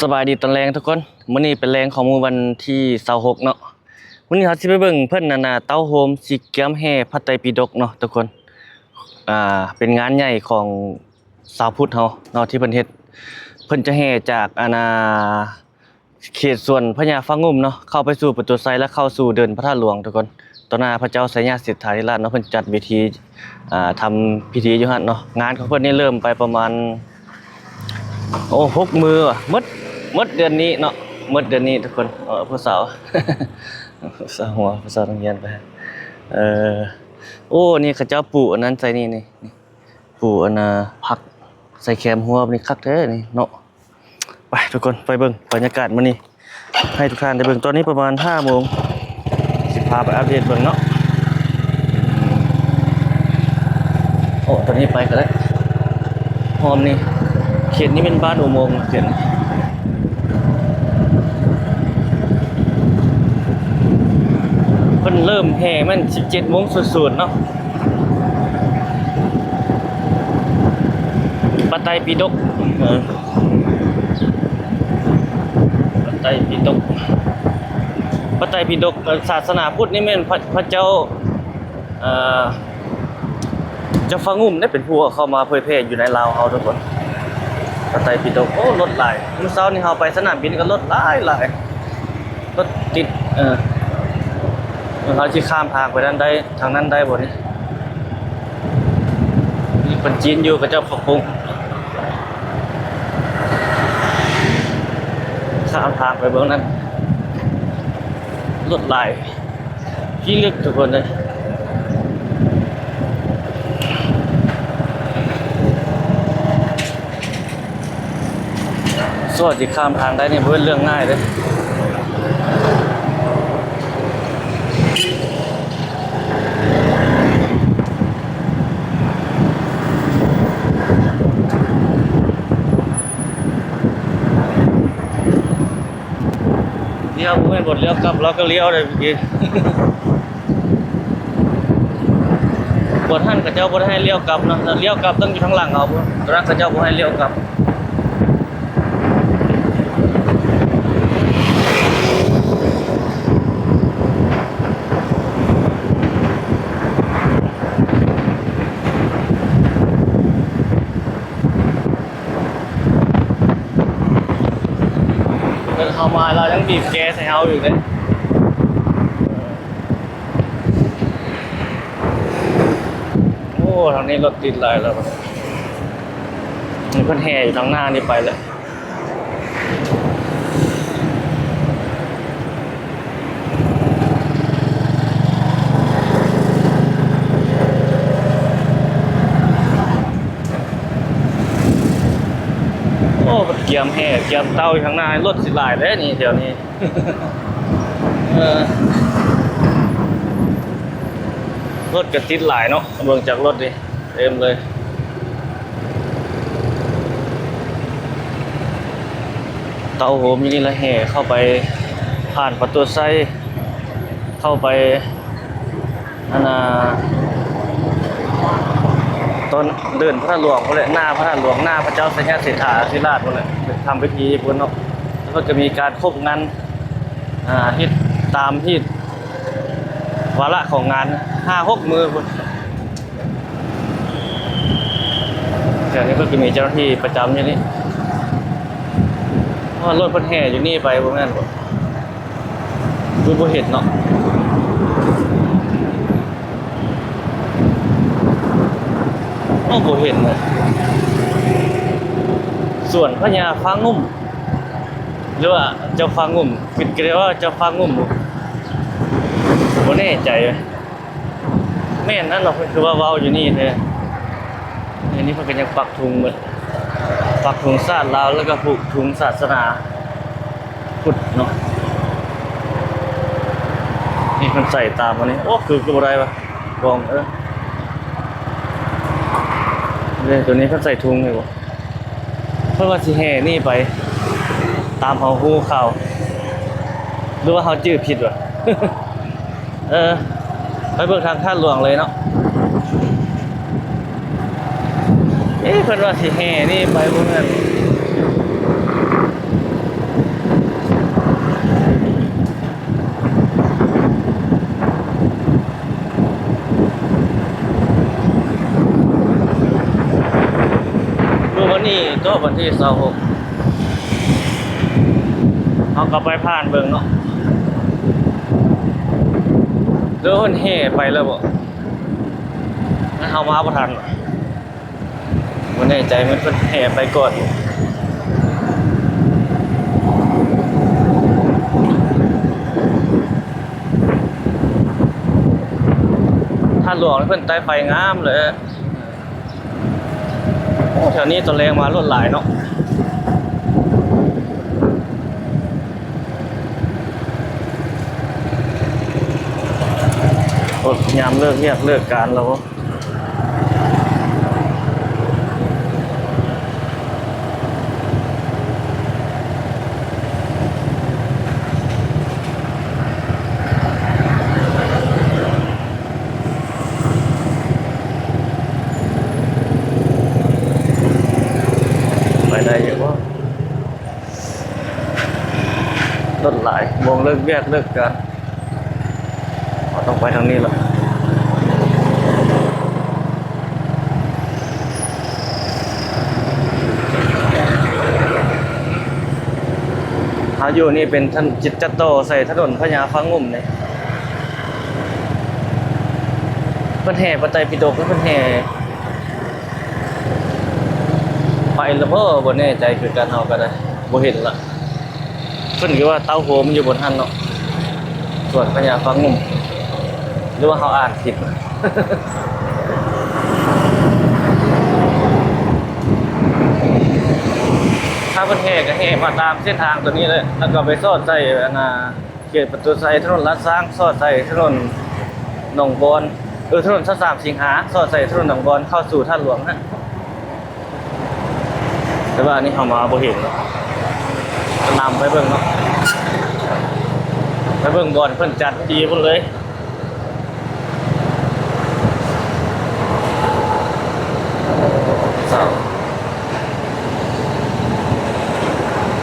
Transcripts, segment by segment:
ສະບາຍດີຕອນແລງທຸກຄົນ, ມື້ນີ້ເປັນແລງຂອງມື້ວັນທີຊາວຫົກເນາະ. ມື້ນີ້ເຮົາຊິໄປເບິ່ງເພິ່ນອັນນ່າ ເຕົ້າໂຮມສີກຽມແຫ່ພະໄຕປິດົກເນາະທຸກຄົນ. ອ່າ ເປັນງານໃຫຍ່ຂອງຊາວພຸດເຮົາເນາະ ທີ່ເພິ່ນເຮັດ, ເພິ່ນຈະແຫ່ຈາກອັນນ່າ ເຂດສວນພະຍາຟ້າງຸ່ມເນາະ ເຂົ້າໄປສູ່ປະຕູໄຊ ແລະ ເຂົ້າສູ່ເດີ່ນພະທາດຫຼວງທຸກຄົນ. ຕໍ່ໜ້າພະເຈົ້າໄຊຍະເສດຖາທິລາດເນາະ ເພິ່ນຈັດເວທີ ອ່າ ທຳພິທີຢູ່ຫັ້ນເນາະ. ງານຂອງເພິ່ນນີ້ເລີ່ມໄປປະມານ ໂອ້ ຫົກມື້ວ່າ ໝົດ ໝົດເດືອນນີ້ເນາະ ໝົດເດືອນນີ້ທຸກຄົນ. ເອີ ຜູ້ສາວ ຜູ້ສາວຫົວ ຜູ້ສາວນັກຮຽນໄປ ເອີ ໂອ້ ນີ້ເຂົາເຈົ້າປູອັນນັ້ນໃສ່ນີ້ ນີ້ ປູອັນນ່າ ຜັກໃສ່ແຄມຫົວ ນີ້ຄັກແທ້ນີ້ເນາະ. ໄປທຸກຄົນ ໄປເບິ່ງບັນຍາກາດມື້ນີ້ໃຫ້ທຸກທ່ານໄດ້ເບິ່ງ. ຕອນນີ້ປະມານຫ້າໂມງ ຊິພາໄປອັບເດດເບິ່ງເນາະ. ໂອ້ ຕອນນີ້ໄປກໍໄດ້ ຮອບນີ້ ເຂດນີ້ແມ່ນບ້ານອຸໂມງ ເຂດນີ້ ເພິ່ນເລີ່ມແຫ່ແມ່ນສິບເຈັດໂມງສູນໆເນາະ. ພະໄຕປິດົກ ເອີ ພະໄຕປິດົກ ພະໄຕປິດົກ ເອີ ສາສະໜາພຸດນີ້ແມ່ນພະ ພະເຈົ້າ ເອີ ເຈົ້າຟ້າງຸ່ມເດ້ ເປັນຜູ້ເອົາເຂົ້າມາເຜີຍແຜ່ຢູ່ໃນລາວເຮົາທຸກຄົນ. ພະໄຕປິດົກ ໂອ້ ລົດຫຼາຍ, ມື້ເຊົ້ານີ້ເຮົາໄປສະໜາມບິນກໍລົດຫຼາຍໆ. ລົດຕິດ ເອີ ເຮົາຊິຂ້າມທາງໄປນັ້ນໄດ້ ທາງນັ້ນໄດ້ບໍ່ນີ້? ມີຄົນຈີນຢູ່ ເຂົາເຈົ້າປັບປຸງ ຂ້າມທາງໄປເບິ່ງນັ້ນ ລົດຫຼາຍ ພິລຶກທຸກຄົນເອີຍ. ສ່ວນຊິຂ້າມທາງໄດ້ນີ້ບໍ່ແມ່ນເລື່ອງງ່າຍເດ້. ລ້ຽວ ບໍ່ແມ່ນບໍ່ລ້ຽວກັບ ລາວກໍລ້ຽວໄດ້ເມື່ອກີ້. ບ່ອນຫັ້ນເຂົາເຈົ້າບໍ່ໄດ້ໃຫ້ລ້ຽວກັບເນາະ, ລ້ຽວກັບຕ້ອງຢູ່ທາງຫຼັງເຮົາພຸ້ນ, ຕອນນັ້ນເຂົາເຈົ້າບໍ່ໃຫ້ລ້ຽວກັບ. ເດີນເຂົ້າມາລາວຍັງບີບແກໃສ່ເຮົາຢູ່ເດ້. ໂອ້ ທາງນີ້ລົດຕິດຫຼາຍແລ້ວ. ນີ້ເພິ່ນແຫ່ຢູ່ທາງໜ້ານີ້ໄປແລ້ວ. ໂອ້ ເພິ່ນກຽມແຫ່ກຽມເຕົ້າຢູ່ທາງໜ້າ, ລົດຊິຫຼາຍເດ້ນີ້ ແຖວນີ້. ເອີ ລົດກໍຕິດຫຼາຍເນາະ, ເບິ່ງຈາກລົດນີ້ເຕັມເລີຍ. ເຕົ້າໂຮມຢູ່ນີ້ລະແຫ່ເຂົ້າໄປຜ່ານປະຕູໄຊ ເຂົ້າໄປ ອັນນ່າ ຕອນເດີ່ນພະທາດຫຼວງພຸ້ນແຫຼະ, ໜ້າພະທາດຫຼວງ, ໜ້າພະເຈົ້າໄຊຍະເສດຖາທິລາດພຸ້ນແຫຼະ, ໄປທຳພິທີຢູ່ພຸ້ນເນາະ. ແລ້ວເພິ່ນກໍມີການຄົບງັນ ອ່າ ເຮັດຕາມຮີດວາລະຂອງງານ ຫ້າຫົກມື້ພຸ້ນ. ແຖວນີ້ເພິ່ນກໍມີເຈົ້າໜ້າທີ່ປະຈຳຢູ່ນີ້. ເພາະວ່າລົດເພິ່ນແຫ່ຢູ່ນີ້ໄປ ບໍ່ແມ່ນບໍ່? ຄືບໍ່ເຫັນເນາະ. ໂອ້ ບໍ່ເຫັນເລີຍ. ສວນພະຍາຟ້າງຸ່ມ ຫຼືວ່າເຈົ້າຟ້າງຸ່ມ? ຄິດກໍໄດ້ວ່າເຈົ້າຟ້າງຸ່ມ ບໍ່ແນ່ໃຈ. ແມ່ນນັ້ນເນາະ, ເພິ່ນຄືວ່າເວົ້າຢູ່ນີ້ແທ້. ອັນນີ້ເພິ່ນກໍຍັງປັກທຸງເບິດ, ປັກທຸງຊາດລາວ ແລ້ວກໍຜູກທຸງສາສະໜາພຸດເນາະ. ນີ້ເພິ່ນໃສ່ຕາມອັນນີ້. ໂອ້ ຄື ຄືບໍ່ໄດ້ວະ ກອງເອີ. ເດ້ ໂຕນີ້ເພິ່ນໃສ່ທຸງນີ້ບໍ່? ເພິ່ນວ່າຊິແຫ່ນີ້ໄປ ຕາມເຮົາຮູ້ຂ່າວ ຫຼືວ່າເຮົາຈື່ຜິດວະ? ເອີ ໄປເບິ່ງທາງທາດຫຼວງເລີຍເນາະ. ເອ ເພິ່ນວ່າຊິແຫ່ນີ້ໄປບໍ່ແມ່ນ? ໂຕວັນທີຊາວຫົກ ເຮົາກໍໄປຜ່ານເບິ່ງເນາະ ຫຼືເພິ່ນແຫ່ໄປແລ້ວບໍ່? ເຮົາມາບໍ່ທັນ ບໍ່ແນ່ໃຈ ມັນເພິ່ນແຫ່ໄປກ່ອນ. ທາດຫຼວງເພິ່ນໄຕ້ໄຟງາມເລີຍ. ໂອ້ ແຖວນີ້ຕອນແລງມາລົດຫຼາຍເນາະ ລົດຍາມເລີກວຽກເລີກການແລ້ວ. ໄປໄດ້ຢູ່ບໍ່? ລົດຫຼາຍ ໂມງເລີກວຽກເລີກການ ເຮົາຕ້ອງໄປທາງນີ້ລະ. ເຮົາຢູ່ນີ້ເປັນ ຈະຕໍ່ໃສ່ຖະໜົນພະຍາຟ້າງຸ່ມນີ້ ເພິ່ນແຫ່ພະໄຕປິດົກ ເພິ່ນແຫ່ ໄປລະບໍ່ ບໍ່ແນ່ໃຈຄືກັນ ເຮົາກໍໄດ້ ບໍ່ເຫັນລະ. ເພິ່ນຄືວ່າເຕົ້າໂຮມຢູ່ບ່ອນຫັ້ນເນາະ ສວນພະຍາຟ້າງຸ່ມ ຫຼືວ່າເຮົາອ່ານຜິດ? ຖ້າເພິ່ນແຫ່ກໍແຫ່ມາຕາມເສັ້ນທາງໂຕນີ້ແຫຼະ ແລ້ວກໍໄປສອດໃສ່ອັນນ່າ ເຂດປະຕູໄຊ, ຖະໜົນລາດຊ້າງ, ສອດໃສ່ຖະໜົນໜອງບອນ, ເອີ ຖະໜົນຊາວສາມສິງຫາ, ສອດໃສ່ຖະໜົນໜອງບອນ ເຂົ້າສູ່ທາດຫຼວງຫັ້ນ. ແຕ່ວ່າອັນນີ້ເຮົາມາບໍ່ເຫັນເນາະ, ກໍນຳໄປເບິ່ງເນາະ, ໄປເບິ່ງບ່ອນເພິ່ນຈັດພິທີພຸ້ນເລີຍ.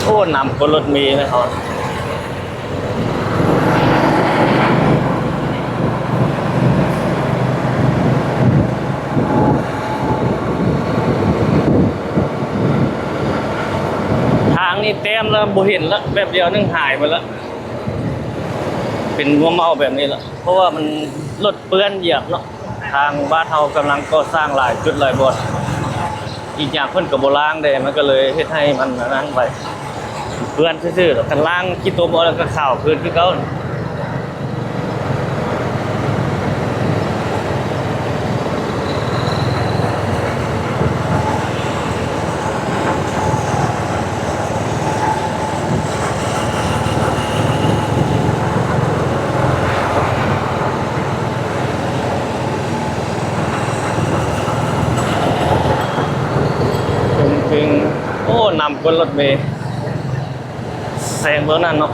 ໂອ້ ນຳກົນລົດເມນະເຂົາ. ທາງນີ້ແຕ້ມແລ້ວບໍ່ເຫັນລະ, ແປັບດຽວໜຶ່ງຫາຍໝົດລະ, ເປັນງົວເໝົາແບບນີ້ລະ, ເພາະວ່າມັນລົດເປື້ອນຢຽບເນາະ. ທາງບ້ານເຮົາກຳລັງກໍ່ສ້າງຫຼາຍຈຸດຫຼາຍບ່ອນ, ອີກຢ່າງເພິ່ນກໍບໍ່ລ້າງເດ້, ມັນກໍເລີຍເຮັດໃຫ້ມັນອັນນັ້ນໄປ, ເປື້ອນຊື່ໆດອກ. ຄັນລ້າງຂີ້ຕົມອອກແລ້ວກໍຂາວຄືນຄືເກົ່າ. ເປັງໆ ໂອ້ ນຳກົນລົດເມ ແຊງເບິ່ງນັ້ນເນາະ,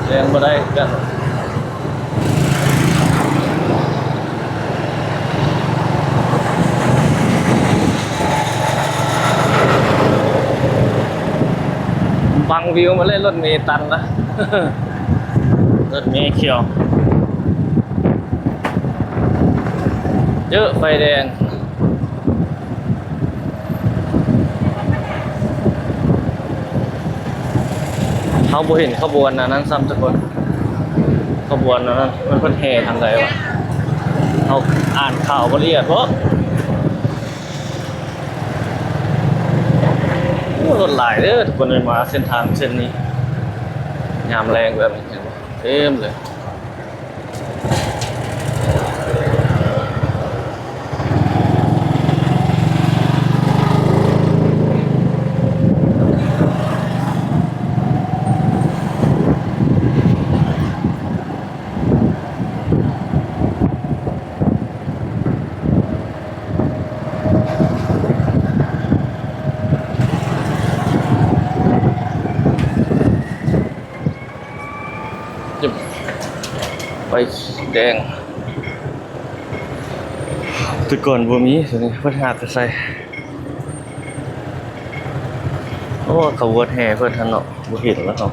ແຊງບໍ່ໄດ້ຄືກັນ. ບັງວິວມາເລີຍ, ລົດເມຕັນລະ, ລົດເມຂຽວ. ເຈີໄຟແດງ. ເຮົາບໍ່ເຫັນຂະບວນອັນນັ້ນຊ້ຳທຸກຄົນ, ຂະບວນອັນນັ້ນມັນເພິ່ນແຫ່ທາງໃດວະ? ເຮົາອ່ານຂ່າວບໍ່ລະອຽດເພາະ. ໂອ້ ລົດຫຼາຍເດີທຸກຄົນເອີຍ, ມາເສັ້ນທາງເສັ້ນນີ້ຍາມແລງແບບນີ້ເຕັມເລີຍ. ໄຟແດງ ແຕ່ກ່ອນບໍ່ມີ, ດຽວນີ້ເພິ່ນຫາກະໃສ່. ໂອ້ ຂະບວນແຫ່ເພິ່ນຫັ້ນເນາະ, ບໍ່ເຫັນແລ້ວເນາະ.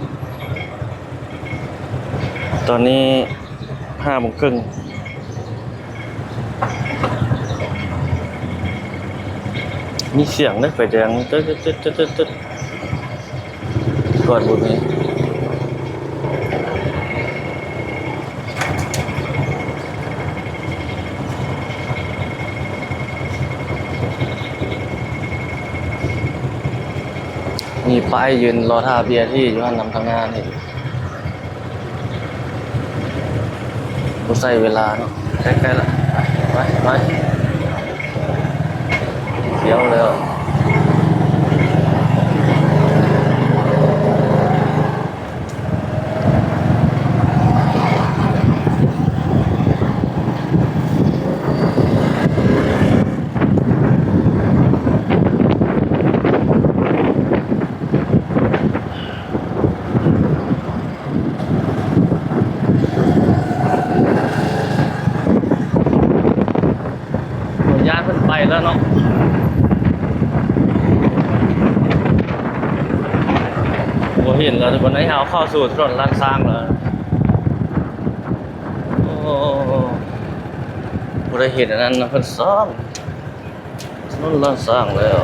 ຕອນນີ້ຫ້າໂມງເຄິ່ງ. ມີສຽງເດ້ ໄຟແດງ ຕຶດໆໆໆ ກວດບໍ່ມີ. ມີປ້າຍຢືນລໍຖ້າເບຍທີ່ຢູ່ຫັ້ນນຳທາງໜ້ານີ້. ບໍ່ໃຊ້ເວລາເນາະ ໃກ້ໆລະ ໄປໆ ດຽວແລ້ວ. ຢ້ານເພິ່ນໄປແລ້ວເນາະ ບໍ່ເຫັນແລ້ວທຸກຄົນເອີຍ. ເຮົາເຂົ້າສູ່ຖະໜົນລ້ານຊ້າງແລ້ວ. ໂອ້ ບໍ່ໄດ້ເຫັນອັນນັ້ນນະ ເພິ່ນຊ້ອມ ຖະໜົນລ້ານຊ້າງແລ້ວ.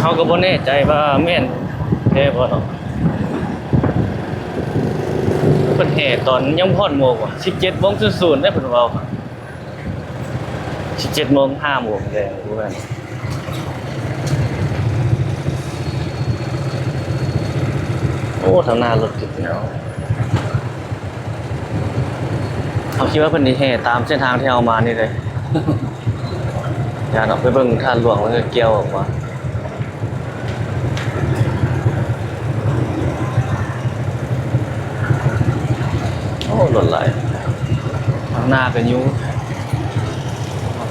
ເຮົາກໍບໍ່ແນ່ໃຈວ່າແມ່ນແທ້ບໍ່ເນາະ. ເພິ່ນແຫ່ຕອນຍັງບໍ່ຮອດໂມງຫວາ ສິບເຈັດໂມງສູນໆເດ້ ເພິ່ນເວົ້າ ສິບເຈັດໂມງ ຫ້າໂມງແລງ ບໍ່ແມ່ນ. ໂອ້ ທາງໜ້າລົດຕິດເນາະ. ເຮົາຄິດວ່າເພິ່ນຊິແຫ່ຕາມເສັ້ນທາງທີ່ເຮົາມານີ້ເດ້. ຢ້ານອອກໄປເບິ່ງທາດຫຼວງ ແລ້ວກໍກ່ຽວອອກມາ. ໂອ້ ລົດຫຼາຍ ທາງໜ້າກໍຢູ່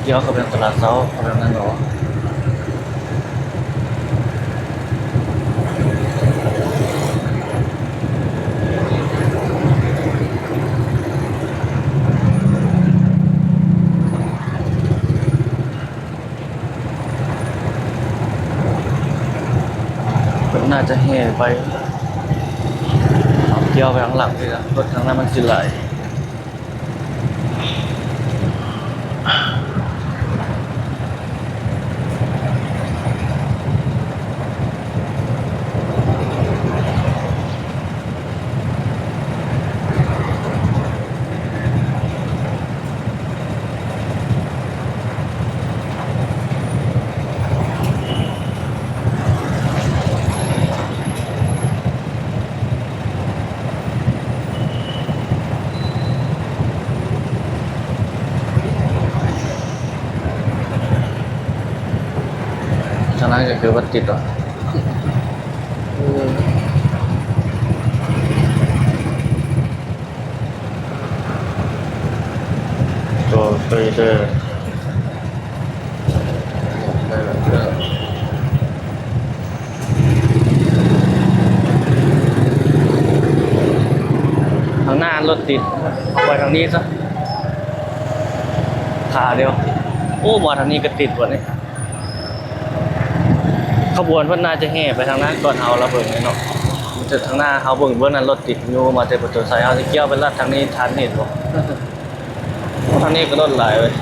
ກ່ຽວກັບເປັນຕະຫຼາດເຊົ້າ ເຂົາເຈົ້ານັ້ນເນາະ. ເພິ່ນໜ້າຈະແຫ່ໄປ ເອົາກ່ຽວໄປທາງຫຼັງນີ້ລະ ລົດທາງໜ້າມັນຊິຫຼາຍ. ທາງນັ້ນກໍຄືວ່າຕິດເນາະ. ກໍໄປເດີ ໄປແລ້ວເດີ. ທາງໜ້າລົດຕິດ ເອົາໄປທາງນີ້ຊະ ຂາດຽວ. ໂອ້ ມາທາງນີ້ກໍຕິດບັດນີ້. ຂະບວນເພິ່ນໜ້າຈະແຫ່ໄປທາງນັ້ນກ່ອນເຮົາລະເບິ່ງເນາະ. ຈາກທາງໜ້າເຮົາເບິ່ງ ເບິ່ງນັ້ນລົດຕິດຢູ່ ມາແຕ່ປະຕູໄຊ ເຮົາຊິກ່ຽວໄປລັດທາງນີ້ທັນເຫັນບໍ່? ໂອ້ ທາງນີ້ກໍລົດຫຼາຍເວີຍ.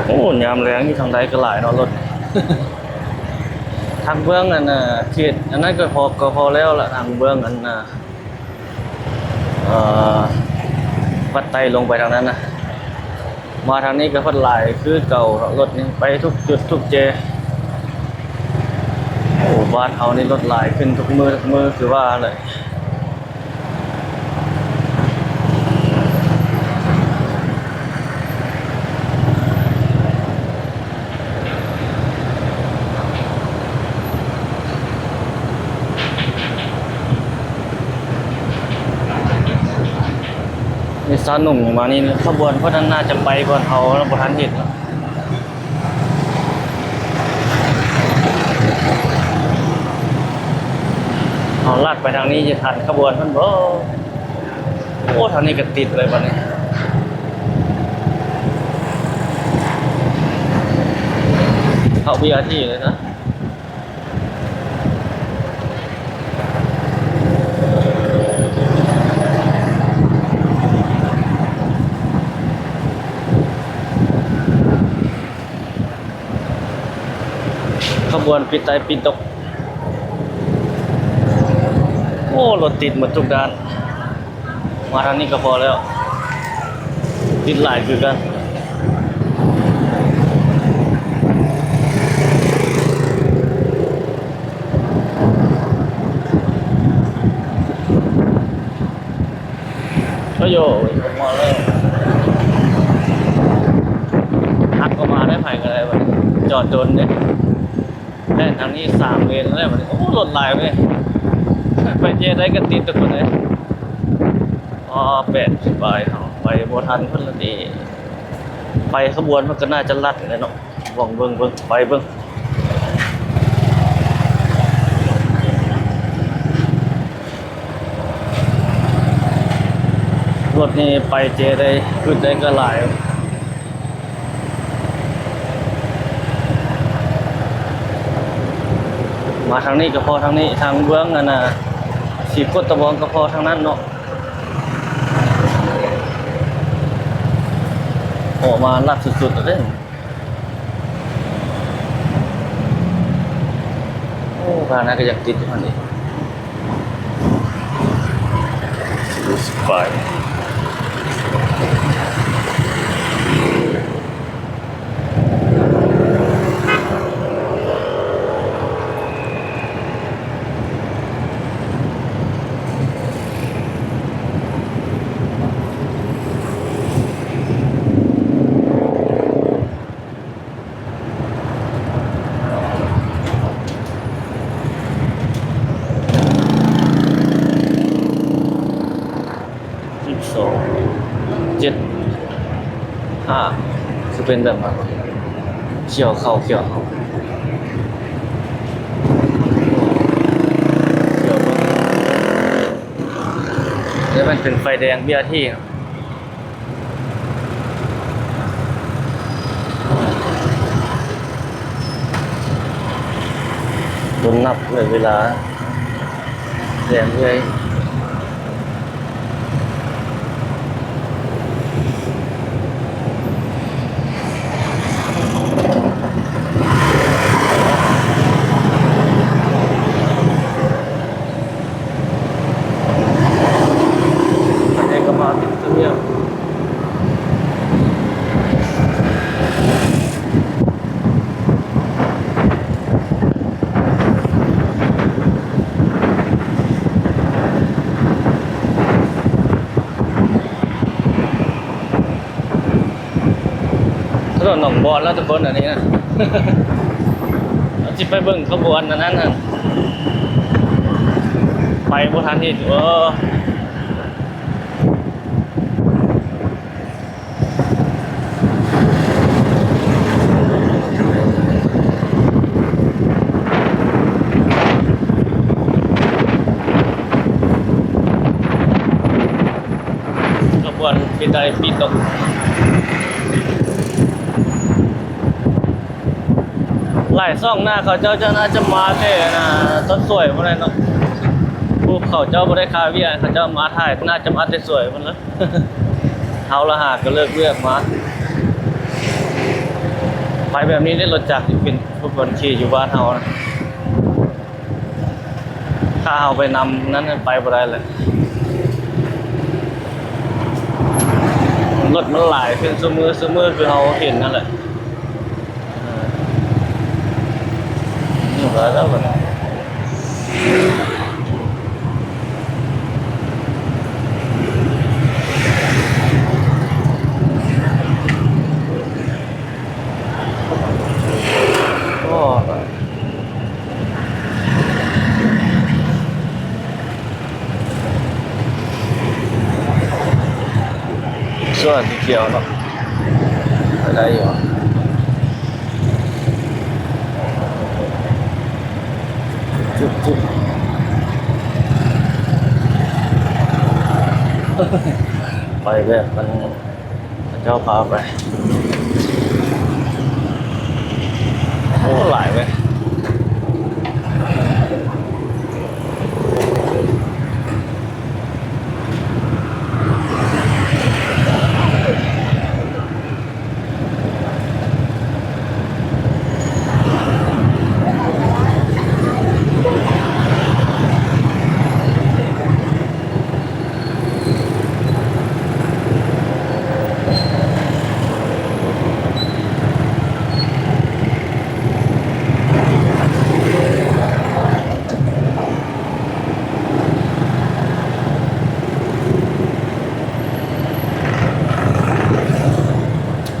ໂອ້ ຍາມແລງນີ້ທາງໃດກໍຫຼາຍເນາະລົດ. ທາງເບື້ອງອັນນ່າ ເຂດອັນນັ້ນກໍພໍ ກໍພໍແລ້ວລະ ທາງເບື້ອງອັນນ່າ ເອີ ວັດໄຕ້ລົງໄປທາງນັ້ນນະ. ມາທາງນີ້ກໍພັດຫຼາຍຄືເກົ່າເນາະ ລົດນີ້ໄປທຸກຈຸດທຸກແຈ. ໂອ້ ບ້ານເຮົານີ້ລົດຫຼາຍຂຶ້ນທຸກມື້ທຸກມື້ຄືວ່າແຫຼະ. ສາວໜຸ່ມມານີ້ ຂະບວນເພິ່ນນັ້ນໜ້າຈະໄປກ່ອນເຮົາ ເຮົາບໍ່ທັນເຫັນ. ເຮົາລັດໄປທາງນີ້ຈະທັນຂະບວນເພິ່ນບໍ່? ໂອ້ ທາງນີ້ກໍຕິດເລີຍບັດນີ້ ເຂົ້າ ບີ ອາ ທີ ເລີຍນະ. ຂະບວນປີໃຕ້ປີຕົກ. ໂອ້ ລົດຕິດໝົດທຸກດ້ານ. ມາທາງນີ້ກໍພໍແລ້ວ ຕິດຫຼາຍຄືກັນ. ໂອ້ໂຫ ມາແລ້ວ ຮັກກໍມາໄດ້ ໃຜກໍໄດ້ບັດນີ້ ຈອດດົນເດ້. ແລ່ນທາງນີ້ສາມເລນແລ້ວບັດນີ້. ໂອ້ ລົດຫຼາຍເວີຍ ໄປເທໃດກໍຕິດທຸກຄົນເອີຍ. ອໍ ແປດສິບປາຍ ເຮົາໄປບໍ່ທັນເພິ່ນລະຕິ. ໄປຂະບວນມັນກໍໜ້າຈະລັດແຫຼະເນາະ. ລອງເບິ່ງ ເບິ່ງ ໄປເບິ່ງ. ລົດນີ້ໄປເຈໃດ ຂຶ້ນໄດ້ກໍຫຼາຍ. ມາທາງນີ້ກໍພໍທາງນີ້ ທາງເບື້ອງອັນນ່າ ສີໂຄດຕະບອງກໍພໍທາງນັ້ນເນາະ. ອອກມາລັດສຸດໆເລີຍ. ໂອ້ ທາງນັ້ນກໍຍັງຕິດຢູ່ຫັ້ນອີກ. ສະບາຍ. ສິບສອງ ເຈັດ ຫ້າ ຄືເປັນແບບນັ້ນ ຂຽວເຂົ້າ ຂຽວເຂົ້າ ຂຽວເບິ່ງ ແລ້ວມັນເປັນໄຟແດງ ບີ ອາ ທີ ໂດນນັບເລີຍເວລາ ແດງເລີຍ. ອັນນີ້ກໍມາເປັນທະບຽນ ຖະໜົນໜອງບອນແລ້ວທຸກຄົນ ອັນນີ້ນະ ເຮົາຊິໄປເບິ່ງຂະບວນອັນນັ້ນຫັ້ນ ໄປບໍ່ທັນອີກ ເອີ. ຂະບວນປີໃຕ້ປີຕົກ. ຫຼາຍຊ່ອງໜ້າເຂົາເຈົ້າຈະ ໜ້າຈະມາແຕ່ອັນນ່າ ຕອນສວຍພຸ້ນແຫຼະເນາະ ຜູ້ເຂົາເຈົ້າບໍ່ໄດ້ຄາວຽກ ເຂົາເຈົ້າມາຖ່າຍ ໜ້າຈະມາແຕ່ສວຍພຸ້ນລະ ເຮົາລະຫາກໍເລີກວຽກມາ. ໄປແບບນີ້ເດ້ ລົດຈັກນີ້ເປັນ ພວກເພິ່ນຂີ່ຢູ່ບ້ານເຮົານະ ຖ້າເຮົາໄປນຳນັ້ນໄປບໍ່ໄດ້ແຫຼະ ລົດມັນຫຼາຍຂຶ້ນຊຸມື້ ຊຸມື້ ຄືເຮົາເຫັນນັ້ນແຫຼະ. ເອີ ນີ້ກໍແລ້ວບັດນີ້ ໂອ້. ສ່ວນສີຂຽວເນາະ ໄປໄດ້ຢູ່ ຈຸບໆ ໄປແບບມັນ ເຂົາເຈົ້າພາໄປ ໂອ້ ຫຼາຍເວີຍ.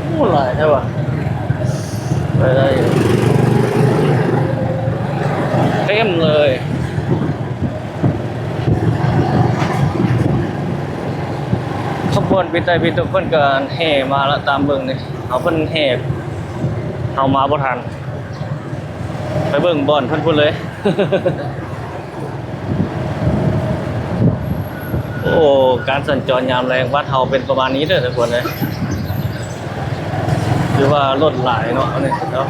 ໂອ້ ຫຼາຍແທ້ຫວາ ໄປໄດ້ຢູ່ ເຕັມເລີຍ. ຂະບວນບິດໄດ້ບິດທຸກຄົນກໍແຫ່ມາລະ ຕາມເບິ່ງນີ້ ເຮົາ ເພິ່ນແຫ່ເຮົາມາບໍ່ທັນ ໄປເບິ່ງບ່ອນເພິ່ນພຸ້ນເລີຍ. ໂອ້ ການສັນຈອນຍາມແລງບ້ານເຮົາເປັນປະມານນີ້ເດີທຸກຄົນເອີຍ. ຄືວ່າລົດຫຼາຍເນາະ ອັນນີ້ເນາະ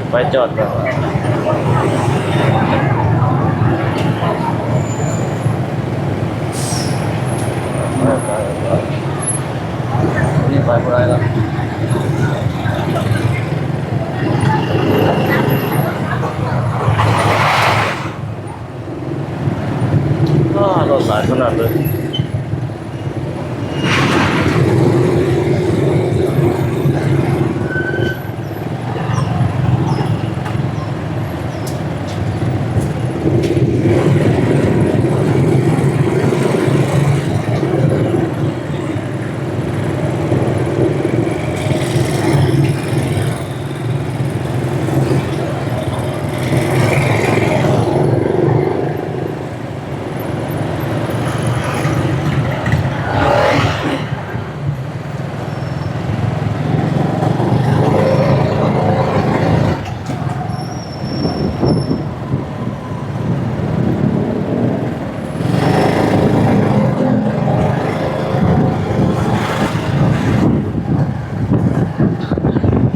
ໄປຈອດກ່ອນ ໄປ ໄປ ໄປ ນີ້ໄປບໍ່ໄດ້ລະ ອ້າ ລົດຫຼາຍຂະໜາດເລີຍ.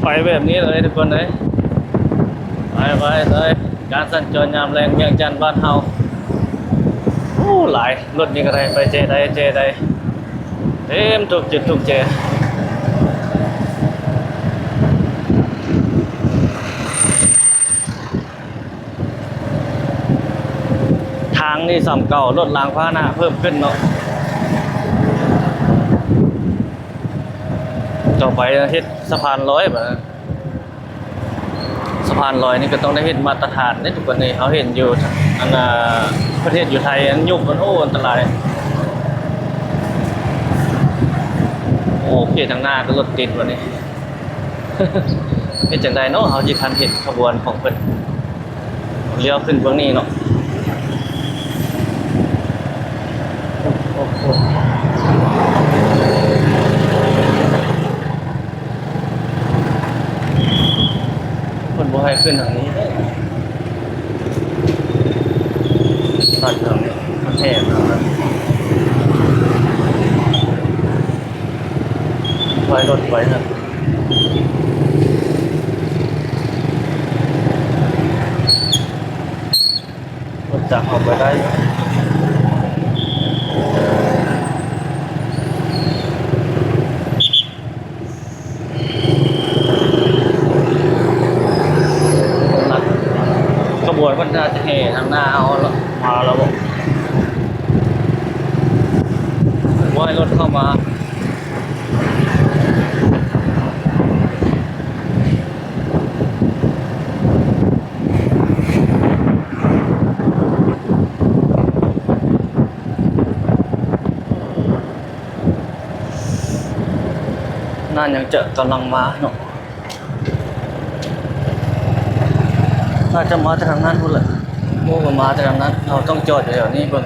ໄປແບບນີ້ເລີຍທຸກຄົນເອີຍ ໄປ ໄປ ໄປ ການສັນຈອນຍາມແລງວຽງຈັນບ້ານເຮົາ ໂອ້ ຫຼາຍ ລົດນີ້ກໍໄດ້ ໄປເຈໃດ ເຈໃດ ເຕັມທຸກຈຸດທຸກເຈ. ທາງນີ້ສ່ຳເກົ່າ ລົດລາງພາຫະນະເພີ່ມຂຶ້ນເນາະ ຕໍ່ໄປເຮັດສະພານລອຍບາດ ສະພານລອຍນີ້ກໍຕ້ອງໄດ້ເຮັດມາດຕະຖານເດ້ທຸກຄົນເອີຍ ເຮົາເຫັນຢູ່ ອັນນ່າ ປະເທດຢູ່ໄທ ອັນຍຸບມັນ ໂອ້ ອັນຕະລາຍ ໂອ້ ເຂດທາງໜ້າກໍລົດຕິດບາດນີ້. ເຮັດຈັ່ງໃດເນາະ ເຮົາຊິທັນເຫັນຂະບວນຂອງເພິ່ນ ລ້ຽວຂຶ້ນເບື້ອງນີ້ເນາະ ໂອ້ໂຫ ເພິ່ນບໍ່ໃຫ້ຂຶ້ນທາງນີ້ເດ້ ຕັດເຄື່ອງນີ້ ມັນແຫບເນາະ ໄວ້ລົດໄວ້ຫັ້ນ ລົດຈັກເຂົ້າໄປໄດ້ ຂະບວນເພິ່ນໜ້າຈະແຫ່ທາງໜ້າເຮົາມາແລ້ວບໍ ບໍ່ໃຫ້ລົດເຂົ້າມາ. ນັ້ນຍັງຈະກຳລັງມາເນາະ ໜ້າຈະມາແຕ່ທາງນັ້ນພຸ້ນແຫຼະ. ໂອ້ ມັນມາແຕ່ທາງນັ້ນ ເຮົາຕ້ອງຈອດຢູ່ແຖວນີ້ເບິ່ງ.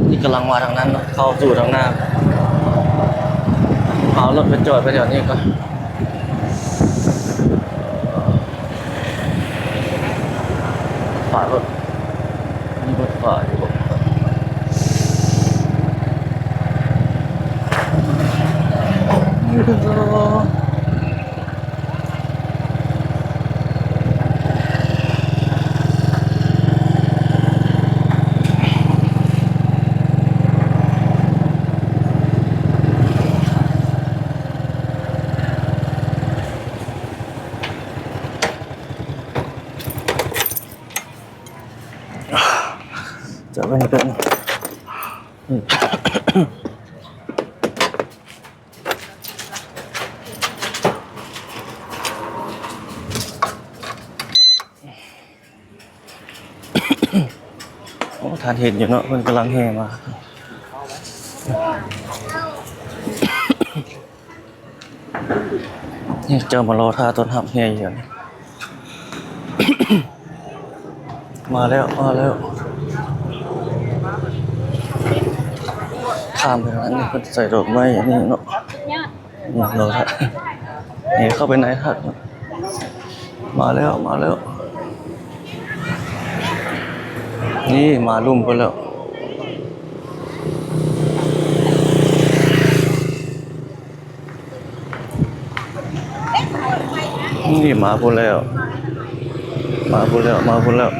ນີ້ກຳລັງມາທາງນັ້ນເນາະ ເຂົ້າສູ່ທາງໜ້າ. ເອົາລົດໄປຈອດໄປແຖວນີ້ກ່ອນ. ຝາລົດ ມີລົດຝາຢູ່ບໍ່? ຈະໄວ້ເບິ່ງ ໂອ້ ທ່ານເຫັນຢູ່ເນາະ ເພິ່ນກຳລັງແຫ່ມາ. ນີ້ເຈົ້າມາລໍຖ້າຕ້ອນຮັບແຫ່ຢູ່ນີ້. ມາແລ້ວ ມາແຫ່ແລ້ວ. ຂ້າມໄປທາງນັ້ນ ເພິ່ນໃສ່ດອກໄມ້ອັນນີ້ເນາະ. ນີ້ລໍຖ້າ ນີ້ເຂົ້າໄປໃນຖ້າ. ມາແລ້ວ ມາແລ້ວ. ນີ້ມາລຸ່ມເພິ່ນແລ້ວ. ນີ້ມາພຸ້ນແລ້ວ ມາພຸ້ນແລ້ວ ມາພຸ້ນແລ້ວ.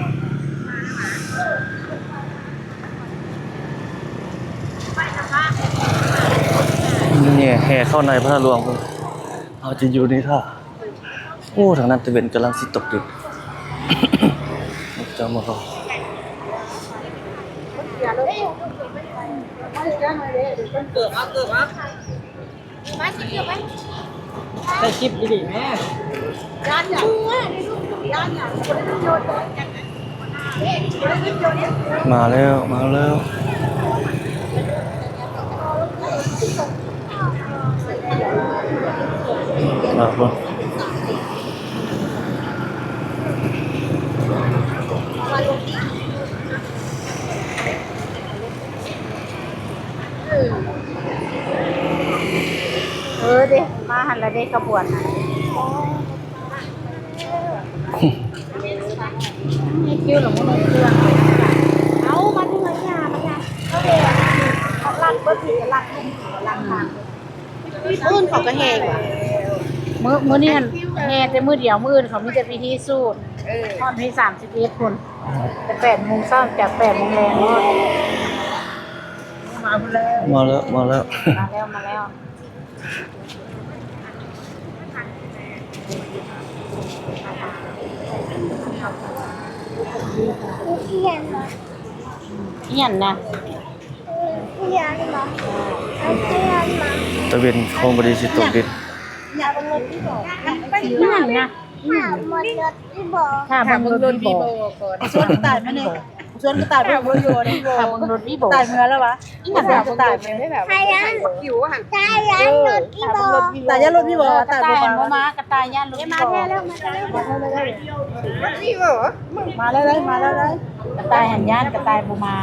ນີ້ແຫ່ເຂົ້າໃນພະທາດຫຼວງພຸ້ນ ເຮົາຈະຢູ່ນີ້ຖ້າ. ໂອ້ ທາງນັ້ນຕາເວັນກຳລັງຊິຕົກດິນ. ເຈົ້າມາເຂົ້າ ເກີບເອົາ ເກີບເອົາ. ໃສ່ຊິບດີໆແມ່. ມາແລ້ວ ມາແລ້ວ. ເອີເດ້ ມາຫັ້ນລະເດ້ ຂະບວນນະ. ໃຫ້ຄິວລະ ມັນເຄື່ອງ ເອົາມາເຖິງແລ້ວ ມາເອົາເດ້ ລັກເບິດ ລັກ ລັກທາງ. ມື້ອື່ນເຂົາກະແຫ່ຢູ່ຫວາ? ມື້ ມື້ນີ້ຫັ້ນແຫ່ແຕ່ມື້ດຽວ ມື້ອື່ນເຂົາມີແຕ່ພິທີສູດ. ເອີ ຮອດວັນທີສາມສິບເອັດພຸ້ນ ແຕ່ແປດໂມງເຊົ້າ ຈາກແປດໂມງແລງ. ມາແລ້ວ ມາແລ້ວ ມາແລ້ວ ມາແລ້ວ. ອີ່ຫຍັງນະ? ຕາເວັນຄົງບໍ່ດີຊິຕົກດິນ. ອີ່ຫຍັງນະ? ຖ້າເບິ່ງລົດວີໂບກ່ອນ. ຊວນກະຕ່າຍມາແດ່ ຊວນກະຕ່າຍໄປເບິ່ງລົດວີໂບ ຖ້າເບິ່ງລົດວີໂບ ກະຕ່າຍເມືອແລ້ວຫວາ? ອີ່ຫຍັງນະ? ກະຕ່າຍເມືອໄດ້ແບບ ຕາຢ້ານລົດວີໂບ ຕາຢ້ານລົດວີໂບ ຕາຍບໍ່ມາ ກະຕ່າຍຢ້ານລົດວີໂບ. ມາແທ້ແລ້ວ ມາແທ້ແລ້ວ ມາແທ້ແລ້ວ ມາແລ້ວ ມາແລ້ວ ມາແລ້ວ. ກະຕ່າຍຫັ້ນຢ້ານ ກະຕ່າຍບໍ່ມາ.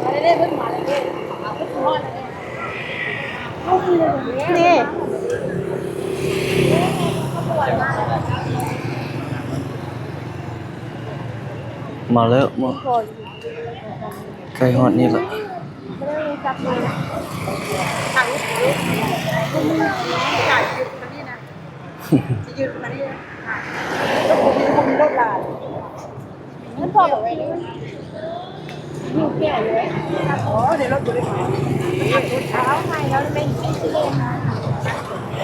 ມາເດ້ ເພິ່ນມາເດ້ ເພິ່ນຮອດແລ້ວເດ້. ນີ້ ມາແລ້ວ ມາ ໃກ້ຮອດນີ້ລະ. ຊິຢືນມານີ້ ບໍ່ມີ ບໍ່ມີລົດຫຼາຍ. ມັນພໍແບບວ່າຢູ່ແກ້ວເລີຍ. ອໍ ເດີ ລົດບໍ່ໄດ້ມາ. ເອົາໃໝ່ແລ້ວ ແມ່ນຊິເລີຍ.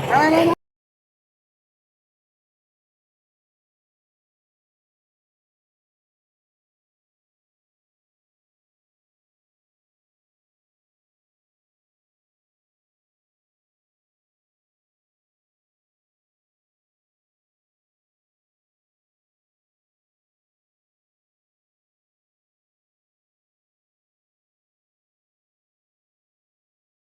ເອົາ ນີ້